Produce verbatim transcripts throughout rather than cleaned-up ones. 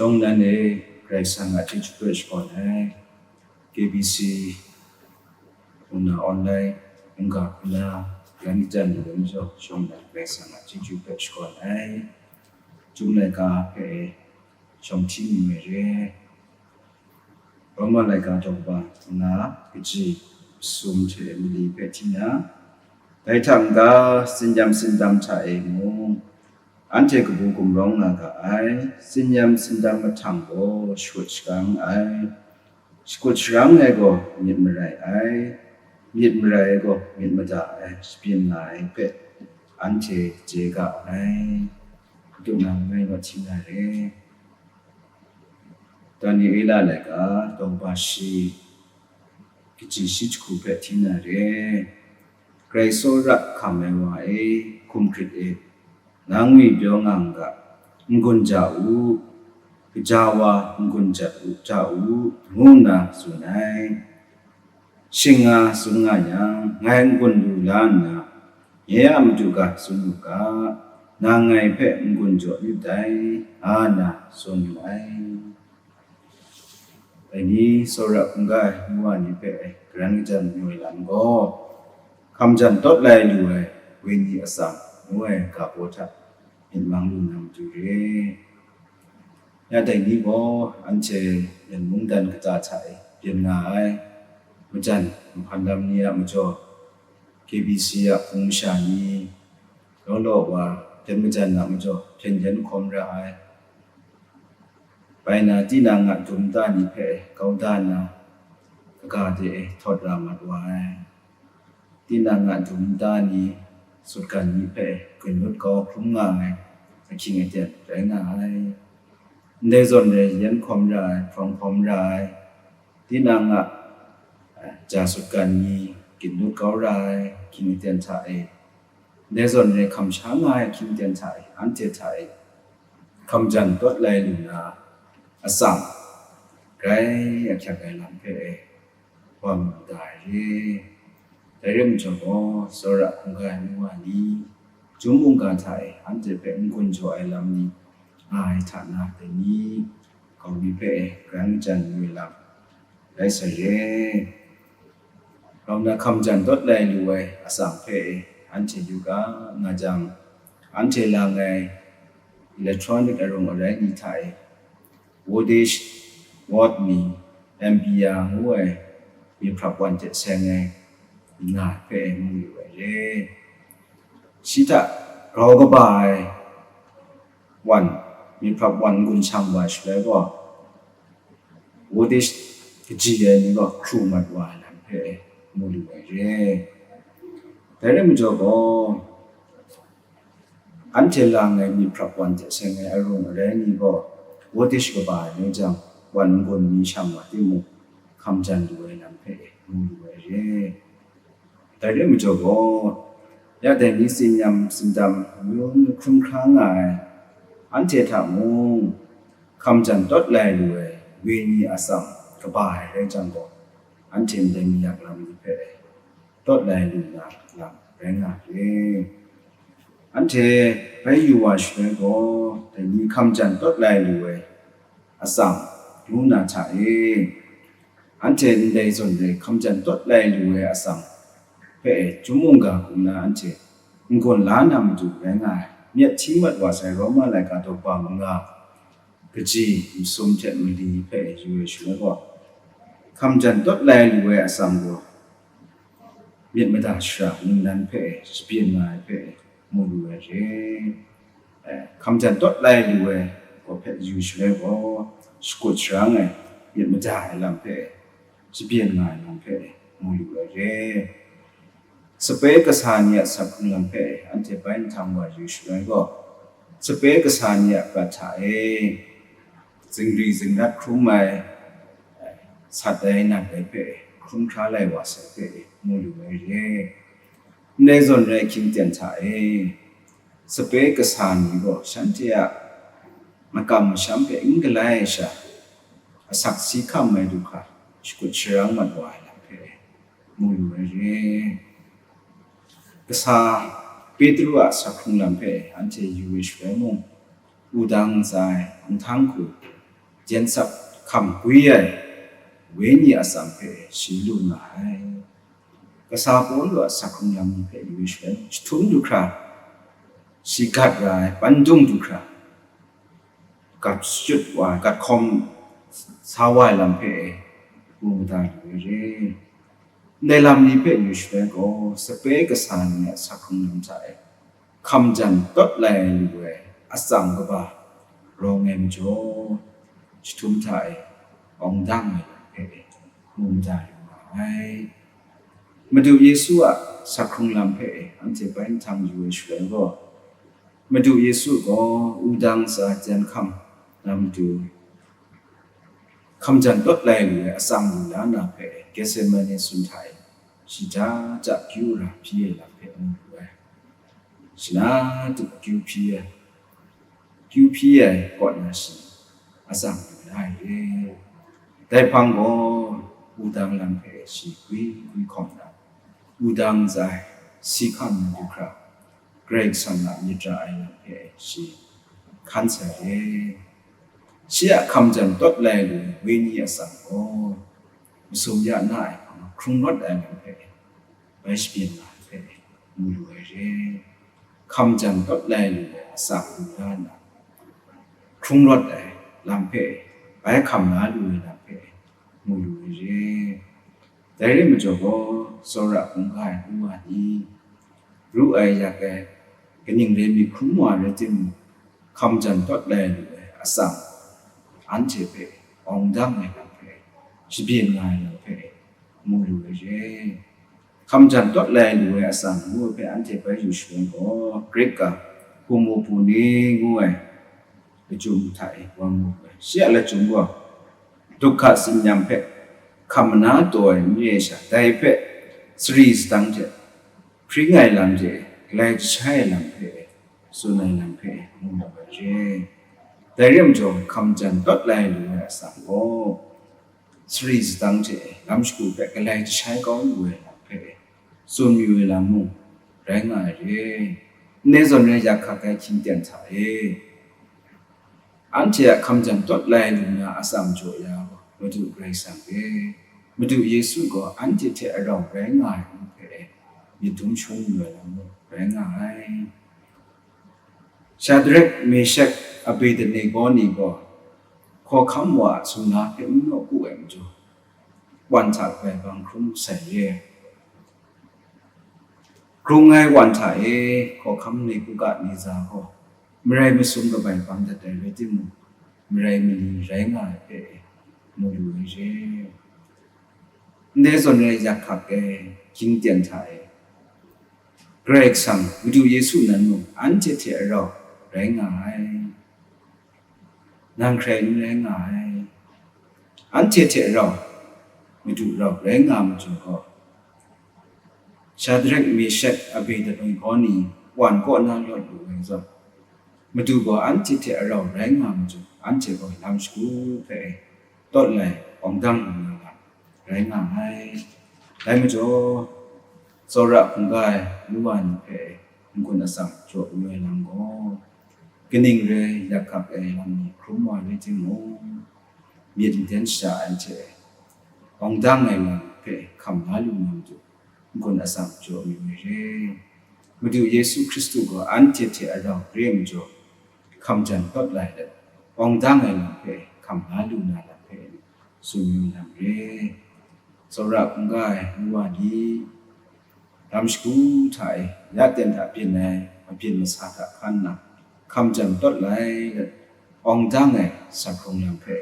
Shawng nnan e, Karai Kasang a chyeju hpe shakawn ai. K B C, nna online, mungga hkuna, yan jan lu ai majaw, shawng nnan Karai Kasang a chyeju hpe shakawn ai. Chyum laika hpe e, shawng hti mi ai re. Roma laika daw kaba nna kaji masum hte mali hpe hti na, dai hta n-ga, tsin-yam tsindam hta e mung, anhte kabu gumrawng nga ga ai. Tsin-yam tsindam mahtang gaw shakut sharang ai, shakut sharang ai gaw myit marai ai, myit marai ai gaw myit mada ai, shabyin nga ai hpe anhte chye ga ai. Madu na langai naw hti na re. Daniela laika daw kaba shi, kaji shi jahku hpe hti na re. Karai tsawra hkam ai wa e, hkum hkrit e, nang ngwi pyaw nga n ga, n-gun ja u, gaja wa n-gun ja u, ja u, ngu nna tsun ai. Shing nga tsun nga yang, ngai n-gun lu la nna, nye a matu ga tsun u ga, nang ngai hpe n-gun jaw lit dai, nga nna tsun yu ai. Dai ni, tsawra hkungga ai nu wa ni hpe karan kajan mayu ai lam gaw, hkamjan tawt lai lu ai wenyi atsam ngu ai ga baw hta myit mang lu na matu re. Ya dai ni gaw anhte yan mungdan kata hta e byin nga ai, majan nhpan lam ni a majaw, K B C a hpung masha ni, law law wa hpyen majan a majaw hpyen yen hkawm ra ai. Bai na, tinang a dum nta ni hpe kau da nna, kaga de e htawt ra mat wa ai. Tinang a dum nta ni, sutgan ni hpe gun lut kau hkrum nga ai ahkying aten rai nga ai. Ndai zawn re yen hkawm ra ai, hprawng hkawm ra ai, tinang a, eh, ja sutgan ni gun lut kau ra ai ahkying aten hta e, ndai zawn re hkamsha nga ai ahkying aten hta e, anhte hta e hkamjan tawt lai lu na atsam, grai ahkyak ai lam hpe e wa mu da ai re. Dai rai majaw gaw, tsawra hkungga ai nu wa ni, chyum mungga hta e anhte hpe n-gun jaw ai lam ni nga ai hta na, dai ni, kau ni hpe e karan kajan mayu ai lam rai sai re. Grau nna hkamjan tawt lai lu ai atsam hpe e anhte yu ga nga jang, anhte lang ai electronic arung arai ni hta e, wattage, watt ni, ampere ngu ai myit hprap wan hte seng ai nga hpe e mu yu ai re. Shi hta grau kaba ai wan, myit hprap wan n-gun shang wa shaloi gaw, wattage kaji ai ni gaw hkru mat wa ai lam hpe e mu lu ai re. Dai rai majaw gaw, anhte lang ai myit hprap wan hte seng ai arung arai ni gaw, wattage kaba ai rai jang, wan n-gun ni shang wa timung, hkamjan lu ai lam hpe e mu lu ai re. Dai rai majaw gaw, ya dai ni tsin-yam tsindam amyu myu hkrum hkra nga ai, anhte hta mung hkamjan tawt lai lu ai wenyi atsam kaba ai rai jang gaw, anhte ndai mayak lam ni hpe tawt lai lu na lam rai nga ai. Anhte bai yu wa shaloi gaw, dai ni hkamjan tawt lai lu ai atsam ngu na hta e, anhte ndai zawn re hkamjan tawt lai lu ai atsam hpe e, chyum mungga hku nna anhte n-gun la na matu rai nga ai. Myit hti mat wa sai Roma laika daw kaba manga, kaji masum hte mali hpe e yu ai shaloi gaw, hkamjan tawt lai lu ai atsam gaw, myit mada shara ningnan hpe e shabyin nga ai hpe e mu lu ai re. Eh, hkamjan tawt lai lu ai gaw hpe yu shaloi gaw, shakut sharang ai, myit mada ai lam hpe e shabyin nga ai lam hpe e mu lu ai re. Sape kasa ni a sak hkrung lam hpe e anhte bai nhtang wa yu shaloi gaw, sape kasa ni a prat hta e zingri zingrat hkrum ai, sat ai nat ai hpe hkrum hkra lai wa sai hpe mu lu ai re. Ndai zawn rai hkying ten hta e, sape kasa ni gaw shanhte a makam masham hpe n galai ai sha, asak si hkam ai du hkra shakut sharang mat wa ai lam hpe mu lu ai re. Kasa Petru a sak hkrung lam hpe anhte yu ai shaloi mung, wudang ntsa ai, nhtang hku, jensap hkam gwi ai wenyi atsam hpe shi lu nga ai. Kasa Pawlu a sak hkrung lam ni hpe yu shaloi, jahtum du hkra, shi gat ra ai, pandung du hkra, gat shut wa ai, gat hkawm sa wa ai lam hpe e, mu mada lu ai re. Ndai lam ni hpe yu shaloi gaw, sape kasa ni a sak hkrung lam hta e, hkam jan tawt lai lu ai atsam kaba rawng ai majaw, jahtum hta e awng dang ai lam hpe e, mu mada lu nga ai. Madu Yesu a sak hkrung lam hpe e, anhte bai nhtang yu ai shaloi gaw, Madu Yesu gaw wudang tsa jan hkam na matu, hkam jan tawt lai lu ai atsam lu la na hpe, Getsemane sun hta e, shi ja ja kyu ra hpyi ai lam hpe mu lu ai. Shi na tup kyu hpyi ai, kyu hpyi ai kaw na shi atsam lu la ai re. Dai hpang gaw, wudang lam hpe shi gwi gwi hkawm na, wudang ntsa e, si hkam na du hkra, Karai Kasang a myit ra ai lam hpe shi hkan sai re. Shi a hkam jan tawt lai lu ai wenyi atsam gaw, masum ya na ai hpang hkrung rawt ai lam hpe bai shabyin nga ai hpe mu lu ai re. Hkam jan tawt lai lu ai atsam lu la nna, hkrung rawt ai lam hpe bai hkam la lu ai lam hpe mu lu ai re. Dai re majaw gaw, tsawra hkungga ai nu wa ni, ru ai yak ai, kaning rai myit hkrum wa rai timung, hkam jan tawt lai lu ai atsam, anhte hpe awng dang ai lam hpe, shabyin nga ai lam hpe, mu lu ai re. Hkam jan tawt lai lu ai atsam ngu ai hpe anhte bai yu shaloi gaw, Grik ga, Homo Puni ngu ai lachyum hta e wa mu ai. Shi a lachyum gaw, dukha tsin-yam hpe hkam mana taw ai n re ai sha, dai hpe sari sadang hte hpring ai lam hte, galai jahtai ai lam hpe, tsun ai lam hpe mu lu ai re. Dai re majaw, hkam jan tawt lai lu ai atsam gaw, sari sadang hte lam shagu hpe galai jahtai kau lu ai lam hpe tsun yu ai lam mung rai nga ai re. Ndai zawn rai yak hkak ai hkying ten hta e, anhte a hkam jan tawt lai lu na atsam jaw ya, Madu Karai Kasang e, Madu Yesu gaw anhte hte arau rai nga ai ngu hpe e, myit dum shangun lu ai lam mung rai nga ai. Shadrak, Meshak, Abednego ni gaw hkawhkam wa a sumla hpe n nawku ai majaw, wan hta kabai bang hkrum sai re. Hkrung ai wan hta e hkawhkam Nebukadneza gaw marai masum kabai bang dat ai rai timung, marai mali rai nga ai hpe mu lu ai re. Ndai zawn rai yak hkak ai hkying ten hta e, Karai Kasang, Madu Yesu nan mung anhte hte arau rai nga ai. Nang hkrai n rai nga ai. Anhte hte rau, Madu rau rai nga majaw gaw, Shadrak, Meshak, Abednego ni wan kaw na lawt lu ai zawn, Madu gaw anhte hte rau rai nga majaw, anhte gaw lam shagu hpe e tawt lai awng dang lu na lam rai nga ai. Dai majaw, tsawra hkungga ai nu wa ni hpe n-gun atsam jaw yu ai lam gaw, kaning rai yak hkak ai lam ni hkrum wa rai timung, myit n ten shada ai hte, awng dang ai lam hpe hkam la lu na matu, n-gun atsam jaw yu ai re. Madu Yesu Hkristu gaw anhte hte arau re majaw, hkam jan tawt lai let, awng dang ai lam hpe hkam la lu na lam hpe tsun yu lam re. Tsawra hkungga ai nu wa ni, lam shagu hta e ya ten hta byin ai mabyin masa hta hkan nna, hkam jan tawt lai let, awng dang ai sak hkrung lam hpe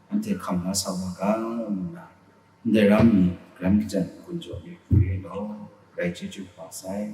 anhte hkam la sa wa ga, ngu nna, ndai ram mi garam kajan n-gun jaw mi hku re law, rai chyeju hpa sai.